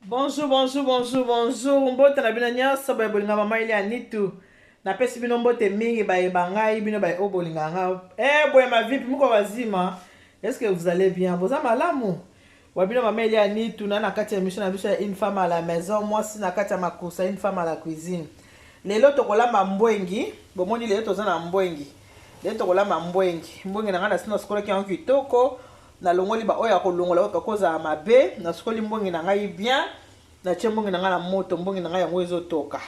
Bonjour, bonjour, bonjour, bonjour. Mbote na bino nyonso baye bolinga mama Elia Nitu. Napesi bino mbote mingi baye ba ngai bino baye oyo bolinga nga. Eh boye ma vipi muko bazima. Est-ce que vous allez bien? Boza malamu? Wa bino mama Elia Nitu na na kati ya émission na biso ya une femme à la maison, mwasi na kati ya makusa, une femme à la cuisine. Lelo tokolamba mbwengi, bomoni lelo toza na mbwengi. Lelo tokolamba mbwengi. Mbwengi na ngai na sino sikolaki yango kitoko. Nalongoli ba oyo ya kolongola oyo bakozala mabe. Nasukoli mbongi na ngai bien, natie mbongi na ngai na moto, mbongi na ngai yango ezotoka.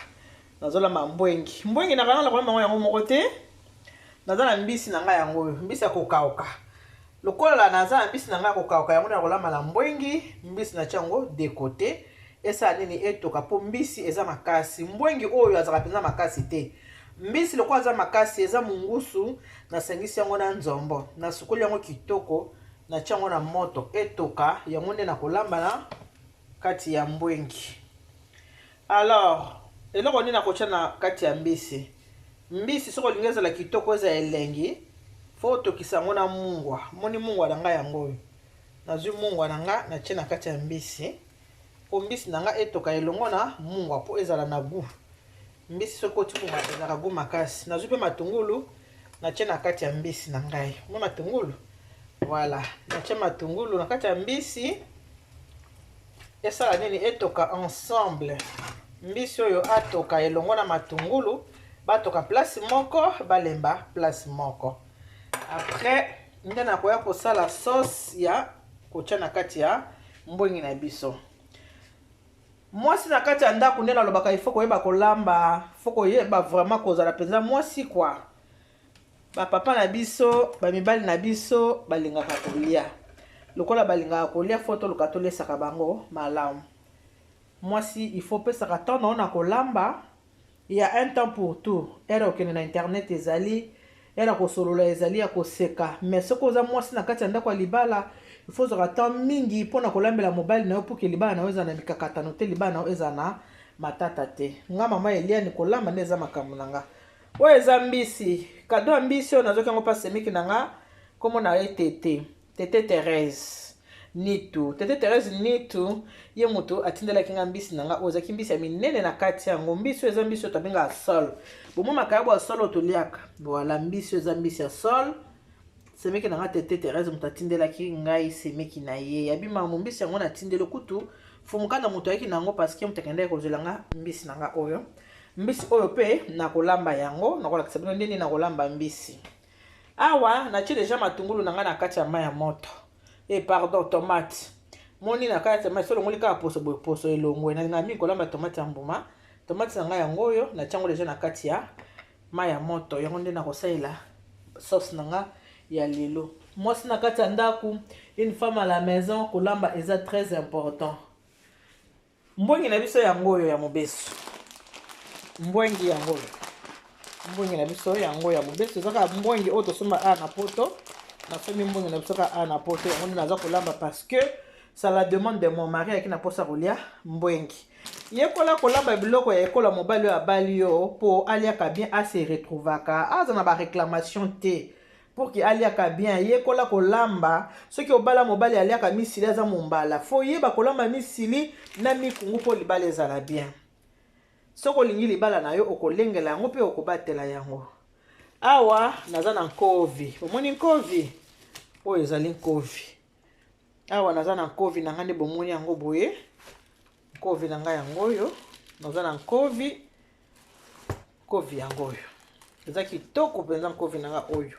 Nazolamba mbwengi. Mbwengi na ngai nakolamba yango yango moko te. Naza na mbisi na ngai yango oyo, mbisi ya kokauka. Lokola naza na mbisi na ngai ya kokauka yango nakolamba na mbwengi, mbisi natie yango de côté. Esala nini etoka po mbisi eza makasi. Mbwengi oyo azalaka mpenza makasi te. Mbisi lokola aza makasi eza mungusu, nasangisi yango na nzombo, nasukoli yango kitoko, natie yango na moto etoka, yango nde nakolamba na kati ya mbwengi. Alors, eloko nini nakotia na kati ya mbisi? Mbisi soki olingi ezala kitoko, ezala elengi, fo otokisa yango na mungwa. Moni mungwa na ngai yango oyo. Nazwi mungwa na nga natie na kati ya mbisi po mbisi na nga etoka elongo na mungwa po ezala na goût. Mbisi soki oti mungwa ezalaka goût makasi. Nazwi pe matungulu natie na kati ya mbisi na ngai. Mwa matungulu, voilà, natie matungulu na kati ya mbisi esala nini etoka ensemble. Mbisi oyo atoka elongo na matungulu, batoka place moko, balemba place moko. Après nde nakoya kosala sauce ya kotia na kati ya mbwengi na biso. Mwasi na kati ya ndako nde nalobaka il faut koyeba kolamba, faut koyeba vraiment kozala mpenza mwasi quoi. Ba papa na biso, ba mibali na biso balingaka kolia. Lokola balingaka kolia, faut toluka tolesaka bango malamu. Mwasi il faut pesaka temps na yo na kolamba. Il y a un temps pour tout. Heure okende na internet ezali, heure kosolola ezali ya koseka. Mais soki oza mwasi na kati ya ndako ya libala, il faut ozwaka temps mingi mpona kolambela mobali na yo pour que libala na yo ezala na mikakatano te, libala na yo ezala na matata te. Nga mama Eliane kolamba nde eza makambo na nga. Oyo eza mbisi, cadeau ya mbisi oyo nazoki yango pa semiki na nga, kombo na ye Tete, Tete Thérèse Nitu. Tete Thérèse Nitu ye moto atindelaki nga mbisi na nga oyo ezalaki mbisi ya minene na kati yango. Mbisi oyo eza mbisi oyo tobengaka sol. Bomoi makayabo ya sol oyo toliaka. Voilà, mbisi oyo eza mbisi ya sol. Semeki na nga Tete Thérèse moto atindelaki ngai semeki na ye. Ya bima mbisi yango natindeli kutu fumuka na moto ayaki na yango parce que moto akendaki kozwela nga mbisi na nga oyo. Mbisi oyo pe nakolamba yango, nakolakisa bino ndenge nakolamba mbisi. Awa natie deja matungulu na nga na kati ya mai ya moto. Eh pardon, tomate. Moni na kati ya mai, so longoli kaka poso boye, poso elongwe. Nalinga mingi kolamba tomate ya mbuma. Tomate na nga yango oyo, natie yango deja na kati ya mai ya moto. Yango nde nakosalela sauce na nga ya lelo. Mwasi na kati ya ndako, une femme à la maison, kolamba eza très important. Mbwengi na biso yango oyo ya mobesu. Mbwengi yango oyo. Mbwengi na biso yango ya mobesu. Eza kaka mbwengi oyo tosomba awa na poto. Nasombi mbwengi na biso kaka awa na poto. Yango nde naza kolamba parce que ça la demande de mon mari ayaki na posa kolia mbwengi. Yekola kolamba biloko ya ekola mobali oyo abali yo po aliaka bien, a se retrouvaka, aza na ba réclamation te. Pour que aliaka bien, yekola kolamba. Soki obala mobali aliaka misili aza mombala, fo yeba kolamba misili na mikungu po libala ezala bien. Soki olingi libala na yo okolengela yango pe okobatela yango. Awa naza na nkovi. Omoni nkovi? Oyo ezali nkovi. Awa naza na nkovi na ngai nde bomoni yango boye. Nkovi na ngai yango oyo. Naza na nkovi. Nkovi yango oyo. Eza kitoko mpenza nkovi na ngai oyo.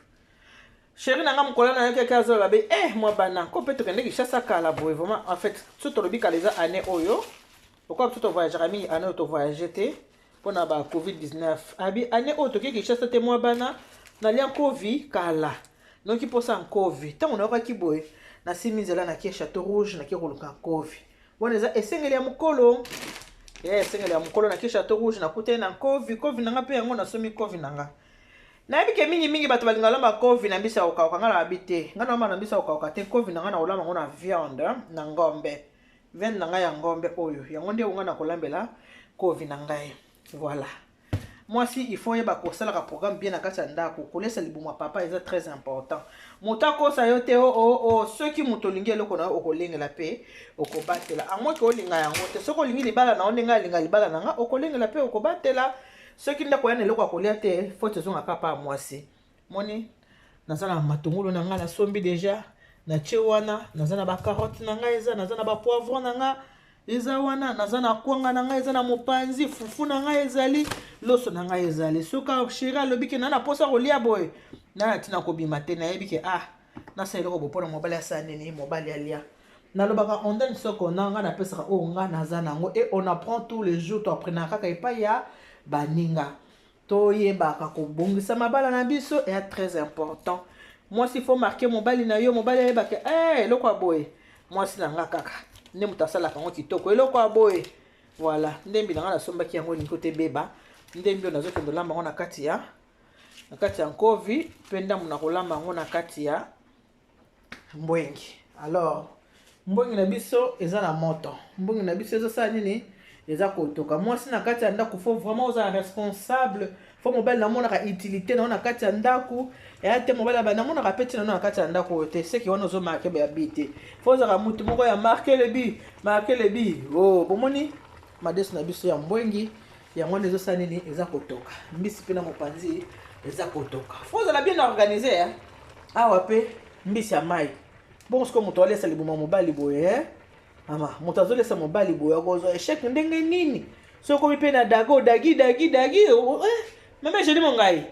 Chéri na ngai mokolo na yoki azoloba be, mwa bana, ko pe tokende Kinshasa kala boye vraiment. En fait, so tolobi kala eza année oyo. Pourquoi biso tovoyageaka mingi année oyo tovoyage te mpona ba COVID-19. Abi année oyo toke Kinshasa te mwa bana, nalia nkovi kala. Noki posa nkovi. Ntango nayokaki boye, nasimi nzela nake Château Rouge, nake koluka nkovi. Wana eza esengeli ya mokolo. Esengeli ya mokolo nake Château Rouge, nakutani na nkovi. Nkovi na nga mpe yango nasomi nkovi na nga. Nayebi ke mingi mingi bato balinga lamba nkovi na mbisi ya kokauka, nga nayebi te. Nga nalamba na mbisi ya kokauka te, nkovi na nga nakolamba yango na viande na ngombe. Viande na ngai ya ngombe oyo, yango nde nga nakolambela nkovi na ngai. Voilà. Mwasi, il faut oyeba kosalaka programme bien na kati ya ndako. Kolesa libumu ya papa eza très important. Moto akosa yo te. O soki moto olingi eloko na yo, okolengela mpe okobatela. Amoki olinga yango te. Soki olingi libala na yo ndenge alinga libala na nga, okolengela mpe okobatela. Soki ndako ya na eloko ya kolia te, faute ezongaka pa ya mwasi. Moni, naza na matungulu na ngai, nasombi déjà, natie wana. Naza na bacarotte na ngai, eza. Naza na bapoivron na ngai, eza wana. Naza na kwanga na ngai, eza na mopanzi. Fufu na ngai ezali, loso na ngai ezali. Soki chéri alobi ke na na mposa kolia boye, na na ntina kobima te. Nayebi ke, ah, nasala eloko bo mpona mobali asala nini, mobali alia. Nalobaka ondane soko na ngai, napesaka oyo ngai naza nango. Et on apprend tous les jours, toapprenaka kaka epai ya baninga. Toyebaka kobongisa mabala na biso, eya très important. Mwasi, faut marquer mobali na yo. Mobali ayebaka, eh, eloko ya boye, mwasi na nga kaka nde moto asalaka yango kitoko, eloko ya boye. Voilà, ndembi na nga nasombaki yango, elingi kote ebeba. Ndembi oyo nazokende olamba yango na kati ya nkovi, mpe ndambo na kolamba yango na kati ya mbwengi. Alors, mbwengi na biso eza na moto, mbwengi na biso ezosala nini? Eza kotoka. Mwasi na kati ya ndako, faut vraiment ozala responsable. Faut mobali namonaka utilité na yo na kati ya ndako. Eya te, mobali aba namonaka mpe ntina no na kati ya ndako oyo te. Seki wana ozomarquer ya but te. Faut ozalaka mutu moko ya marquer le but, marquer le but. O bomoni madeso na biso ya mbwengi, yango wana ezosala nini? Eza kotoka. Mbisi mpe na mopanzi eza kotoka. Faut ozala bien organisé. Awa mpe mbisi ya mai. Bongo sikoyo moto alesa libuma mobali boye, eh? Mama, moto azolesa mobali boye akozwa échec ndenge nini? Soki okomi mpe na dago, dagi dagi dagi, eh, mama Egénie Mongai,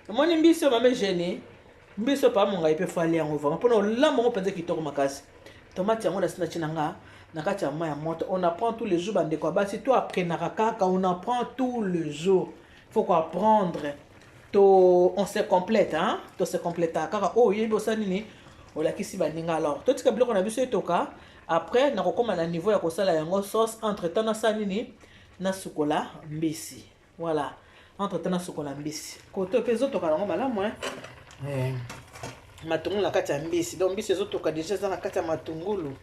omoni mbisi oyo? Mama Egénie, mbisi oyo, papa Mongai mpe fali yango vraiment mpona olamba yango mpenza kitoko makasi. Tomate yango nasi natie na nga na kati ya mai ya moto. On apprend tous les jours, bandeko ya basi, to apprenaka kaka. On apprend tous les jours, faut koapprendre. To on se complète, hein? To se complète kaka. Oyo oyebi, osala nini? Olakisi baninga. Alors, totika biloko na biso etoka. Après, nakokóma na niveau ya kosala yango sauce. Entre temps, nasala nini? Nasukola mbisi. Voilà, entre temps nasukola mbisi. Kote mpe ezotoka yango malamu, hein? Eh. Matungulu na kati ya mbisi. Donc mbisi ezotoka déjà, eza na kati ya matungulu,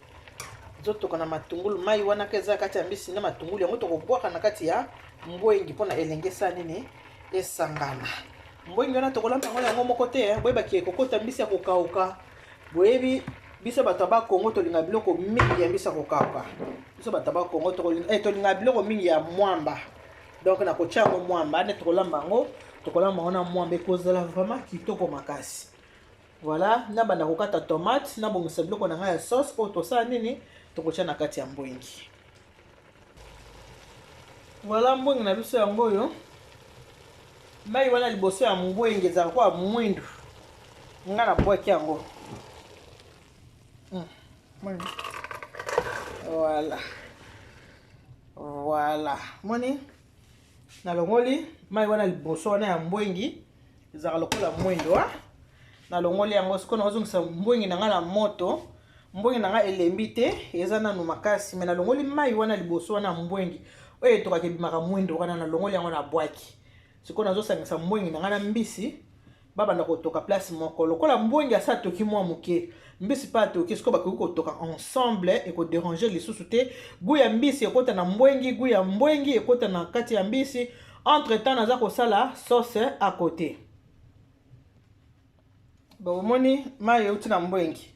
ezotoka na matungulu. Mai wana ka eza na kati ya mbisi na matungulu, yango tokobwaka na kati ya mbwengi mpona elenge esala nini? Esangana. Mbwengi wana tokolamba yango yango moko te. Boyebaki ekokota mbisi ya kokauka. Boyebi biso bato ya Bakongo tolinga biloko mingi ya mbisi ya kokauka. Biso bato ya Bakongo tolinga biloko mingi ya mwamba. Donc nakotia yango mwamba nde tokolamba yango, tokolamba yango na mwamba, ekozala vraiment kitoko makasi. Voilà, nabanda kokata tomate, nabongisa biloko na ngai ya sauce oyo tosala nini? Tokotia na kati ya mbwengi. Voilà, mbwengi na biso yango oyo. Mai wana liboso ya mbwengi ezalaka kwa mwindu, ngai nabwaki yango. Voilà, moni, nalongoli mai wana liboso wana ya mbwengi, ezalaka lokola mwindo. Nalongoli yango. Sikoyo nazongisa mbwengi na ngai na moto. Mbwengi na ngai elembi te, eza nanu makasi, mais nalongoli mai wana liboso wana mbwengi oyo etokaka, ebimaka mwindo wana, nalongoli yango, nabwaki. Sikoyo nazosangisa mbwengi na ngai na mbisi, babanda kotoka place moko. Lokola mbwengi asa atoki mwa moke, mbisi mpe atoki, sikoyo bakoki kotoka ensemble, ekodéranger lisusu te. Goût ya mbisi ekota na mbwengi, goût ya mbwengi ekota na kati ya mbisi. Entre temps, naza kosala sauce à côté. Bomoni mai euti na mbwengi,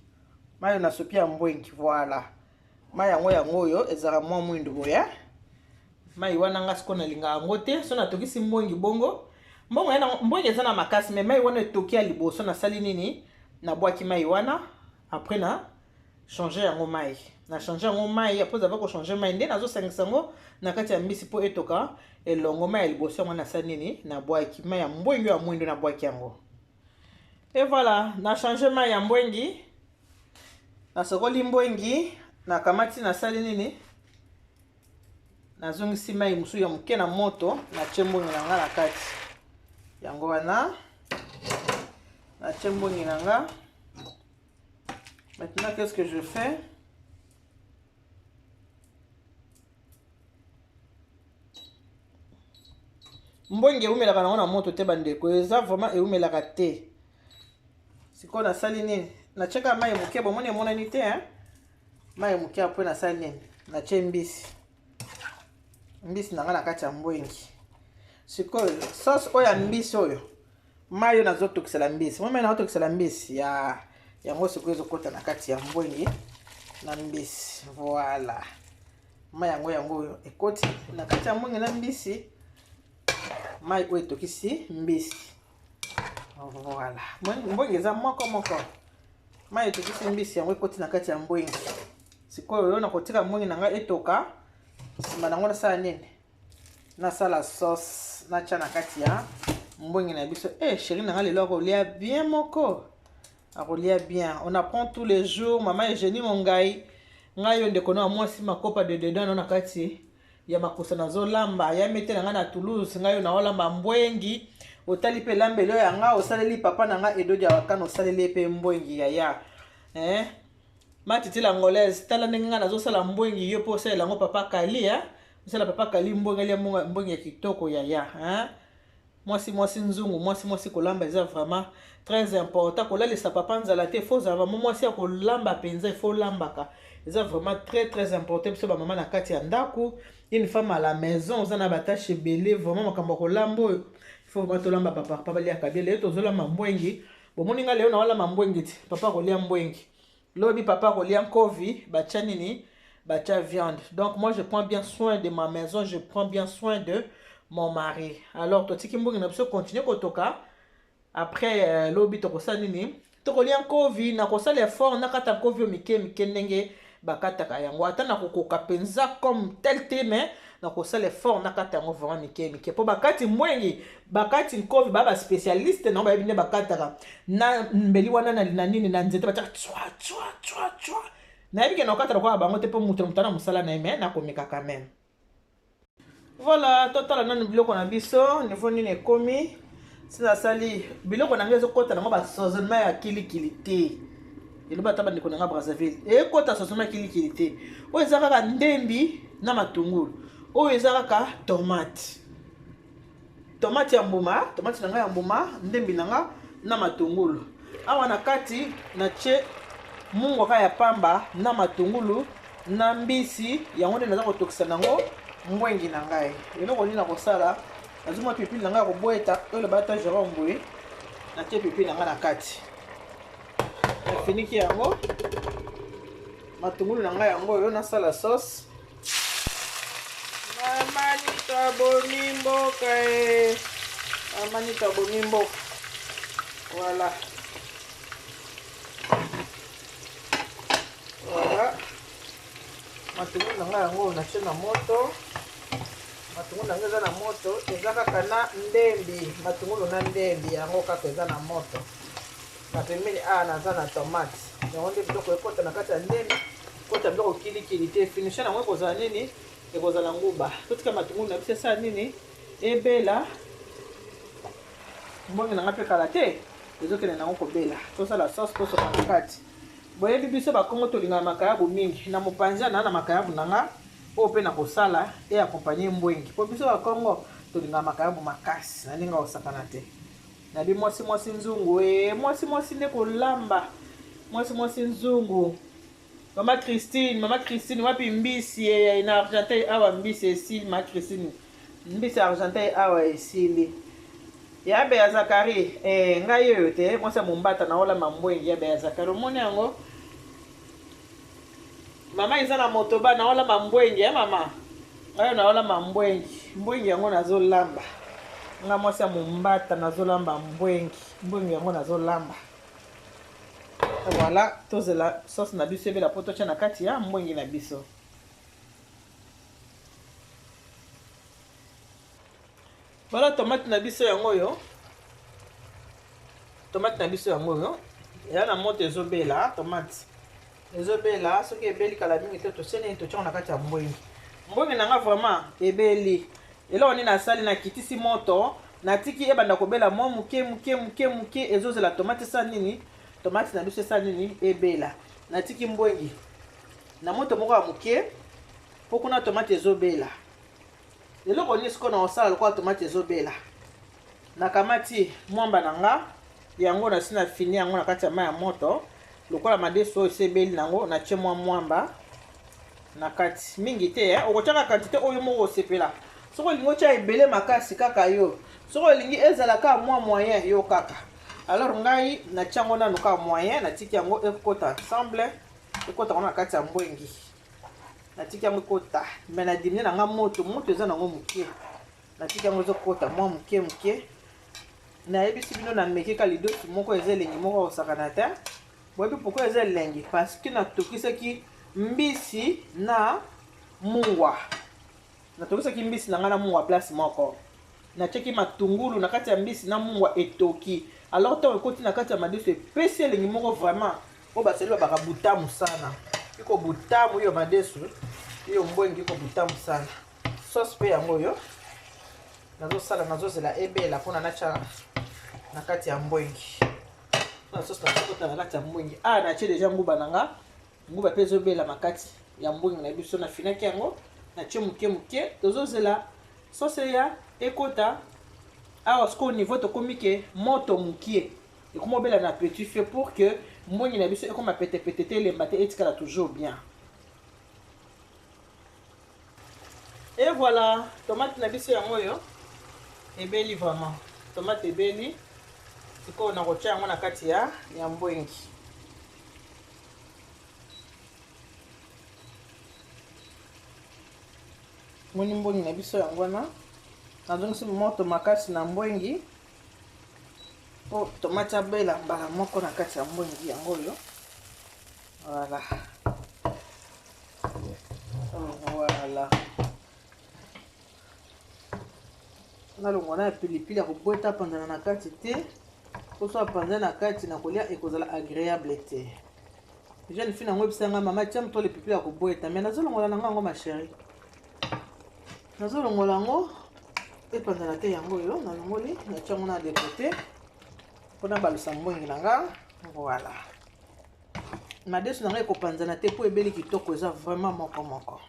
mai na sopi ya mbwengi. Voilà, mai yango, yango oyo ezalaka mwa mwindu boye. Mai wana nga sikoyo nalinga yango te. So natokisi mbwengi bongo, mbongo, mbwengi eza na makasi, mais mai wana etoki ya liboso, nasali nini? Nabwaki mai wana. Après, na change yango mai, na change yango mai. Après avoir kochanger mai, nde nazosangisa yango na kati ya mbisi mpo etoka elongo. Mai ya liboso yango nasali nini? Nabwaki mai ya mbwengi ya mwindo, nabwaki yango. Et voilà, na change mai ya mbwengi, nasokoli mbwengi, nakamati, nasali nini? Nazongisi mai mosusu ya moke na moto, natie mbwengi na nga na kati. Yango wana natie mbwengi na nga. Maintenant, qu'est-ce que je fais? Mbwengi eumelaka nango na moto te, bandeko, eza vraiment eumelaka te. Sikoyo nasali nini? Natieka mai moke, bomoni emonani te, hein? Mai moke. Après, nasali nini? Natie mbisi, mbisi na nga na kati ya mbwengi. Sikoyo sauce oyo ya mbisi oyo, mai oyo nazotokisela mbisi, mwa mai nazotokisela mbisi ya yango sikoyo ezokota na kati ya mbwengi na mbisi. Voilà, mai yango yango oyo ekoti na kati ya mbwengi na mbisi, mai oyo etokisi mbisi. Voilà, mbwengi eza moko moko, mai etokisi mbisi yango ekoti na kati ya mbwengi. Sikoyo oyo nakotika mbwengi na ngai etoka, nsima nango nasala nini? Nasala sauce, natya na kati ya mbwengi na biso. Eh, chéri na ngai lelo akolia bien moko, akolia bien. On apprend tous les jours. Mama Eugénie Mongai, ngai yo ndeko na mwasi makopa de dedans no na kati ya makosa nazolamba ya mete na ngai na Toulouse. Ngai yo naolamba mbwengi, otali mpe elambeli oyo ya nga osaleli papa na ngai Edodi ya Wakana, osaleli ye mpe mbwengi yaya. Eh? Matiti l'angolaise, tala ndenge ngai nazosala mbwengi, yo mpe osalela yango papa Kali, eh? Osala papa Kali mbwengi, alia mbwengi ya kitoko yaya, eh? Mwasi mwasi nzungu, mwasi mwasi kolamba eza vraiment très important. Kolalisa papa nzala te, faut ozala vraiment mwasi ya kolamba mpenza, il faut olambaka, eza vraiment très très important. Biso bamama na kati ya ndako, une femme à la maison, oza na batashe ebele, vraiment makambo ya kolamba oyo il faut vraiment tolamba, papa baliaka bien. Lelo tozolamba mbwengi, bomoni nga lelo naolamba mbwengi ti papa akolia mbwengi, lobi papa akolia nkovi batya nini, batya viande. Donc moi je prends bien soin de ma maison, je prends bien soin de mon mari. Alors totiki mbongi na biso continue kotoka. Après lobi tokosala nini? Tokolia nkovi. Nakosala effort nakata nkovi oyo mike mike ndenge bakataka yango, ata nakokoka mpenza comme tel te, mais nakosala effort nakata yango vraiment mike mike, mpo bakati mbwengi, bakati nkovi baa baspécialiste nango, bayebi nde bakataka na mbeli wana na nini na nzete, batiaka tswa tswa tswa tswa. Nayebi ke nakokata lokola bango te, mpo moto na moto ana mosala na ye, mais nakomeka quand même. Voilà, totala nanu biloko na biso niveau nini ekomi. Si nasali biloko na ngai ezokɔta nango basaisonnement ya kilikili te, elobi ata bandeko na ngai Brazzaville, ekɔta saisonnement ya kilikili te. Oyo eza kaka ndembi na matungulu, oyo eza kaka tomate, tomate ya mbuma, tomate na ngai ya mbuma, ndembi na nga na matungulu. Awa na kati natie mungwa kaka ya pamba na matungulu na mbisi, yango nde naza kotokisa nango mbwengi na ngai. Eloko nini nakosala? Nazwi mwa pilipili na ngai ya kobweta oyo loba ata Jerome boye, natie pilipili na ngai na kati, nafiniki yango, matungulu na ngai yango oyo nasala sauce. Mama Nito abomi mboka e, mama Nito abomi mboka. Voilà, voilà, matungulu na ngai yango natie na moto. Matungulu na ngai eza na moto, eza kaka na ndembi, matungulu na ndembi yango kaka eza na moto. Na pembeni awa naza na tomate, yango nde biloko ekota na kati ya ndembi, kota biloko kilikili te. Finition yango ekozala nini? Ekozala nguba. Totika matungulu na biso esala nini? Ebela. Mbongi na ngai mpe kala te ezokende nango kobela. Tosala sauce, tosoka na kati. Boyebi biso bakongo tolingaka makayabu mingi. Na mopanzi na makayabu na nga oyo mpe nakosala e accompagne mbwengi, mpo biso bakongo tolingaka makayabu makasi na ndenge akosakana te. Nabi mwasi mwasi nzungu e, mwasi mwasi nde kolamba, mwasi mwasi nzungu. Mama Christine, mama Christine, wapi mbisi e, na Argenteuil awa mbisi esili. Mama Christine, mbisi ya Argenteuil awa esili. Yabe ya Zakari eh, ngai oyo te mwasi ya mombata naolamba mbwengi. Yabe ya Zakari, omoni yango mama eza na motoba, naolamba mbwengi ya mama ngai oyo naolamba mbwengi. Mbwengi yango nazolamba, nga mwasi ya mombata nazolamba mbwengi, mbwengi yango nazolamba. Voilà, tozela sauce na biso ebela po totya na kati ya mbwengi na biso. Voilà, tomate na biso yango oyo, tomate na biso yango oyo eya na moto, ezobela. Tomate ezobela, soki ebeli kala mingi te, tosie nini? Totiango na kati ya mbwengi. Mbwengi na nga vraiment ebeli. Eloko nini nasali? Nakitisi moto, natiki ebanda kobela mwa moke moke moke moke, ezozela tomate esala nini? Tomate na biso esala nini? Ebela. Natiki mbwengi na moto moko ya moke mpo kuna tomate ezobela. Eloko nini sikoyo na kosala lokola tomate ezobela? Nakamati mwamba na nga yango, nasi na fini yango na kati ya mai ya moto. Lokola madesu oyo esi ebeli nango, natie mwa mwamba na kati, mingi te, eh? Okotiaka quantité oyo moko osepela. Soki olingi otya ebele makasi kaka yo, soki olingi ezala kaka mwa moyen yo kaka. Alors ngai natya yango nanu kaka moyen, natiki yango ekota ensemble, ekota yango na kati ya mbwengi, natiki yango ekota, me na dimine na nga moto, moto eza nango moke, natiki yango ezokota mwa moke moke. Nayebisi bino nameki ka lidosi moko eza elengi moko kosakana te. Boyebi pourquoi eza elengi? Parce que natokisaki mbisi na mungwa, natokisaki mbisi na ngai na mungwa place moko, natiaki matungulu na kati ya mbisi na mungwa etoki. Alors ntango ekoti na kati ya madesu epesi elengi moko vraiment oyo basali babaka butamu sana, iko butamu iyo madesu iyo mbwengi iko butamu sana. Sauce mpe yango oyo nazosala, nazozela ebela mpona natya na kati ya mbwengi na sauce nakota na kati ya mbwengi. Ah, natie deja nguba na nga, nguba mpe ezobela makati ya mbwengi na biso, nafinaki yango natie moke moke, tozozela sauce ya ekota awa. Sikoyo niveau tokomi ke moto mokie ekoma obela na petit feu pour que mbwengi na biso ekoma petepete te, elemba te, etikala toujours bien. Et voilà, tomate na biso yango oyo ebeli vraiment, tomate ebeli. Sikoyo nakotia yango na kati ya mbwengi. Moni mbwengi na biso yango wana, nazongisi moto makasi na mbwengi po tomate abela mbala moko na kati ya mbwengi yango oyo. Voilà, voilà, nalongwa na ya pilipili ya kobweta apanzana na kati te, poso apanza na kati na kolia ekozala agréable te. Jeune fille nango ebisa nga mama tia moto pilipili ya kobweta, mais nazolongola na nga yango ma chérie, nazolongola yango epanzana te. Yango oyo nalongoli, natia yango na de côté mpona balusa mbwengi na nga. Voilà, madesu na ngai ekopanzana te mpo ebeli kitoko, eza vraiment moko moko.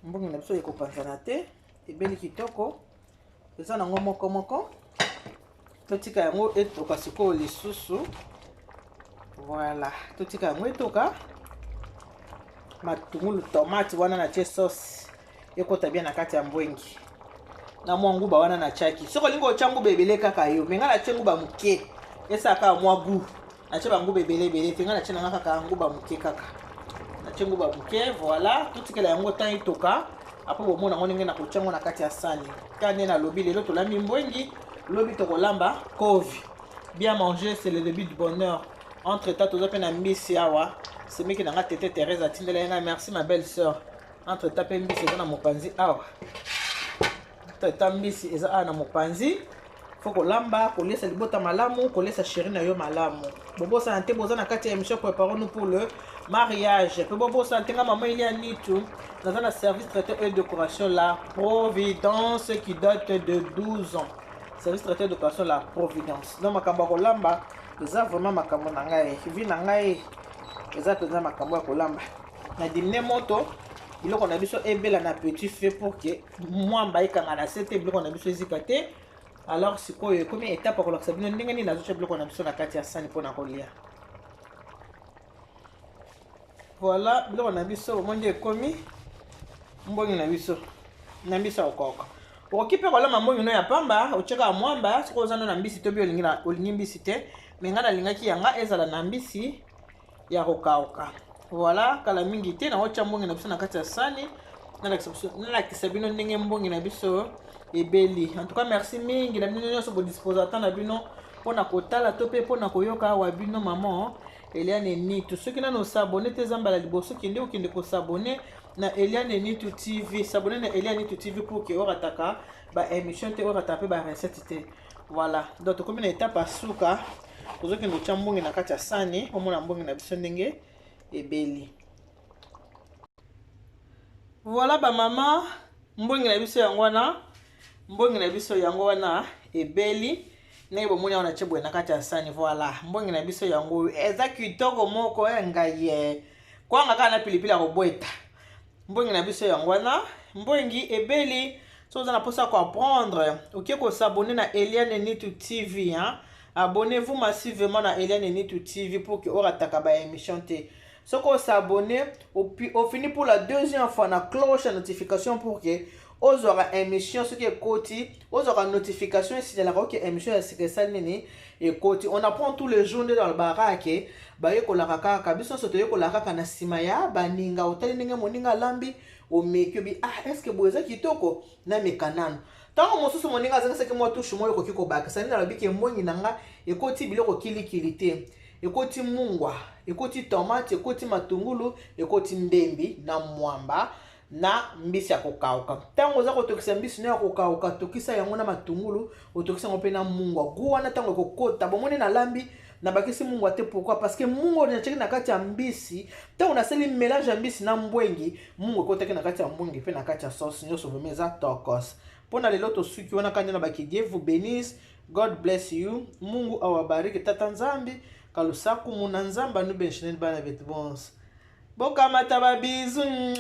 Mbongo na biso ekopanzana te, ebeli kitoko, eza nango moko moko. Totika yango etoka sikoyo lisusu. Voilà, totika yango etoka matungulu tomate wana natie sauce ekota bien na kati ya mbwengi na mwa nguba wana natiaki. Soki olingi otya nguba ebele kaka yo, me ngai natie nguba moke, esaka mwa goût. Natie banguba ebele ebele te, ngai natie nanga kaka nguba moke, kaka natie nguba moke. Voilà, totikela yango temps etoka, après bomona yango ndenge nakotia yango na kati ya sani. Kaka nde nalobi, lelo tolambi mbwengi, lobi tokolamba kovi. Bien manger, c'est le début du bonheur. Entre temps toza mpe na mbisi awa, semeki na nga tete Thérèse atindela ye ngai, merci ma belle sœur. Entre temps mpe mbisi eza na mopanzi awa, entre temps mbisi eza awa na mopanzi. Fo kolamba, kolesa libota malamu, kolesa chéri na yo malamu. Bobosana te, boza na kati ya émission Préparons-nous pour le mariage. Mpe bobosana te, nga mama Elia Nitu naza na service traiteur et décoration La Providence qui date de 12 ans. Service traiteur décoration La Providence. Donc makambo ya kolamba eza vraiment makambo na ngai, vie na ngai eza mpenza makambo ya kolamba. Na dimine moto, biloko na biso ebela na petit feu pour que mwamba ekanga na se te, biloko na biso ezika te. Alors sikoyo ekomi étape ya kolakisa bino ndenge nini nazotya biloko na biso na kati ya sani mpona kolia. Voilà, biloko na biso bomoni nde ekomi mbongi na biso na mbisi ya kokoka. Okoki mpe kolamba mbongi no ya pamba, otyaka mwamba soki oza no na mbisi to bi olingi mbisi te, me ngai nalingaki yanga ezala na mbisi ya kokauka. Voilà, kala mingi te naotya mbongi na biso na kati ya sani, nalakisa bino ndenge mbongi na biso ebeli. En tout cas, merci mingi na bino nyonso bodispose ata na bino mpona kotala to mpe mpona koyoka awa bino mama Eliane Nitu. Soki nano osabone te, eza mbala liboso, kende okende kosabone na Eliane Nitu TV, s'abonner na Eliane Nitu TV pour que orataka baémission te, orataka mpe barecette te. Voilà, donc tokomi na étape ya suka, tozokende kotya mbongi na kati ya sani, omona mbongi na biso ndenge ebeli. Voilà bamama, mbongi na biso yango wana, mbongi na biso yango wana ebeli ndenge bomoni awa, natie boye na kati ya sani. Voilà, mbongi na biso yango oyo eza kitoko moko ya ngai ye kwanga kaka na pilipili ya kobweta. Mbongi na biso yango wana, mbongi ebeli. So oza na mposa ya koapprendre, oke kosabone na Eliane Nitu TV, hein? Abonnez-vous massivement na Eliane Nitu TV pour que orataka baémission te. Soki osabone, ofini pour la deuxième fois na cloche ya notification pour que Ozwaka émission soki ekoti, ozwaka notification esignalaka oke émission ya sika esali nini, ekoti. On apprend tous les jours. Nde balobaka ke bayekolaka kaka, biso nyonso toyekolaka kaka na nsima ya baninga. Otali ndenge moninga alambi, omeki, obi: "Ah, est ce que boye eza kitoko? Nameka nano." Ntango mosusu moninga azangisaki mwa touche moko, ekoki kobakisa. Nde nalobi ke mbongi na nga ekoti biloko kilikili te, ekoti mungwa, ekoti tomate, ekoti matungulu, ekoti ndembi na mwamba na mbisi ya kokauka. Ntango oza kotokisa mbisi no ya kokauka, tokisa yango na matungulu, otokisa yango mpe na mungwa. Gu wana ntango ekokota, bomoni nalambi, nabakisi mungwa te. Pourquoi? Parce que mungwa natiaki na kati ya mbisi. Ntango nasali mélange ya mbisi na mbwengi, mungwa ekotaki na kati ya mbwengi mpe na kati ya sauce nyonso. Vraiment eza tokos. Mpo na lelo tosuki wana. Kandi na baki, Dieu vous bénisse, God bless you, Mungu awabariki, Tata Nzambi kalusaku muna Nzambe anubenishineni bana betu bonso. Bokamata babisous.